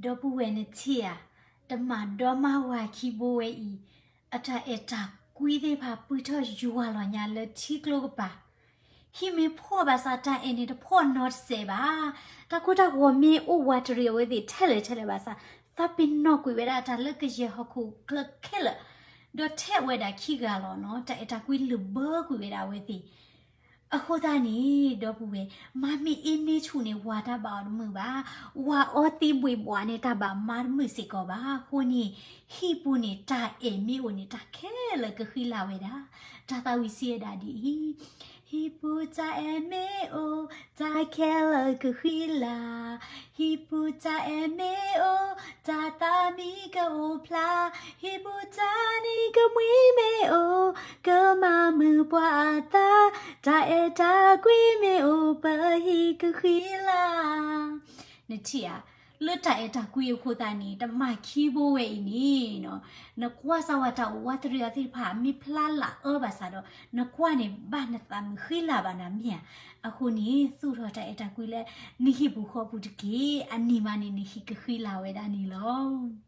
ဒီပုၢ်ဝဲၢ်နထံၣ်ဧါ, တမၤဒီမါဝၤခံဘိဝဲအံၤ, အတၢ်အဲၣ်တၢ်ကွံသ့ၣ်တဖၣ် ပုၢ်ထီၣ်ယွၤလီၤညါလၢထံကျိကပၤ, ဟံၣ်မ့ၢ်ဖှီၣ်ဘၣ်ဆၣ် တၢ်အဲၣ်န့ၣ်တဖှီၣ်နီတစဲးဘၣ်. တၢ်ကိၢ်တၢ်ဂီၤမ့ၢ်အိၣ်ဝးတရံးအဝဲသ့ၣ်ထဲလဲၣ်ထဲလဲၣ်ဘၣ်ဆၣ်, သးပ့ၤနီၣ်ကွံာ်ဝဲဒၣ်တၢ်လၢကယဲၢ်ဟီၣ်ခိၣ်ချၢခဲလၢာ်, ဒီးထဲဝဲဒၣ်ခံဂၤလီၤနီၤ, တၢ်အဲၣ်တၢ်ကွံလၢၢ်ဘၢကွံာ်ဝဲဒၣ်အဝဲသ့ၣ် အဃိသတးန့ၣ် ဒီပုၢ်ဝဲၢ်, မါမ့ၢ်အ့န့ဆူၣ်န့ၣ် ဝၤတၢ်ဘၣ်အီၤတမုာ်ဘၣ်. ဝၤအီသံးဘှံးဘှီးန့ၣ် တၢ်ဘၣ်မါတမုာ်စ့ၢ်ကီးဘၣ်. အဃိန့ၣ် ဟံၣ်ပူၤန့ၣ် တၢ်အဲၣ်မ့ၢ်အိၣ်န့ၣ် တၢ်ခဲလၢာ်ကဃံလၤဝဲဒၣ်. တၢ်သးဝံၣ်စံးဝဲဒၣ်ဒ်အံၤ, ဟံၣ်ပူၤတၢ်အဲၣ်မ့ၢ်အိၣ်, တၢ်ခဲလၢာ်ကဃံလၤ. ဟံၣ်ပူၤတၢ်အဲၣ်မ့ၢ်အိၣ်, တၢ်သးမံကအိၣ်ဖျါ. ဟံၣ်ပူၤတၢ်နံၤကမှံမ့ၢ်အိၣ်, ကမၤမုာ်ပှၤအသး. တၢ်အဲၣ်တၢ်ကွံမ့ၢ်အိၣ်, ပဟံၣ်ကဃံလၤ. နထံၣ်ဧါ, လၢတၢ်အဲၣ်တၢ်ကွံအဃိသတးန့ၣ် တမၤခံဘိဝဲအံၤန့ၣ်, နကွၢ်စၢ်ဝဲတၢ်အိၣ်ဝးတရံးအီၤသ့ၣ်တဖၣ် မ့ၢ်ဖျါလၢအၢဘၣ်ဆၣ်ဒီး နကွၢ်န့ၣ် ဘၣ်နသးမုာ်ဃံလၤဘၣ်နၤမ့ၢ်ဧါ. အဃိန့ၣ် သူၣ်ထီၣ်တၢ်အဲၣ်တၢ်ကွံလၢ နဟံၣ်ပူၤဃီပူၤတက့ၢ်. အနံၤမးန့ၣ် နဟံၣ်ကဃံလၤဝဲဒၣ်န့ၣ်လီၤ.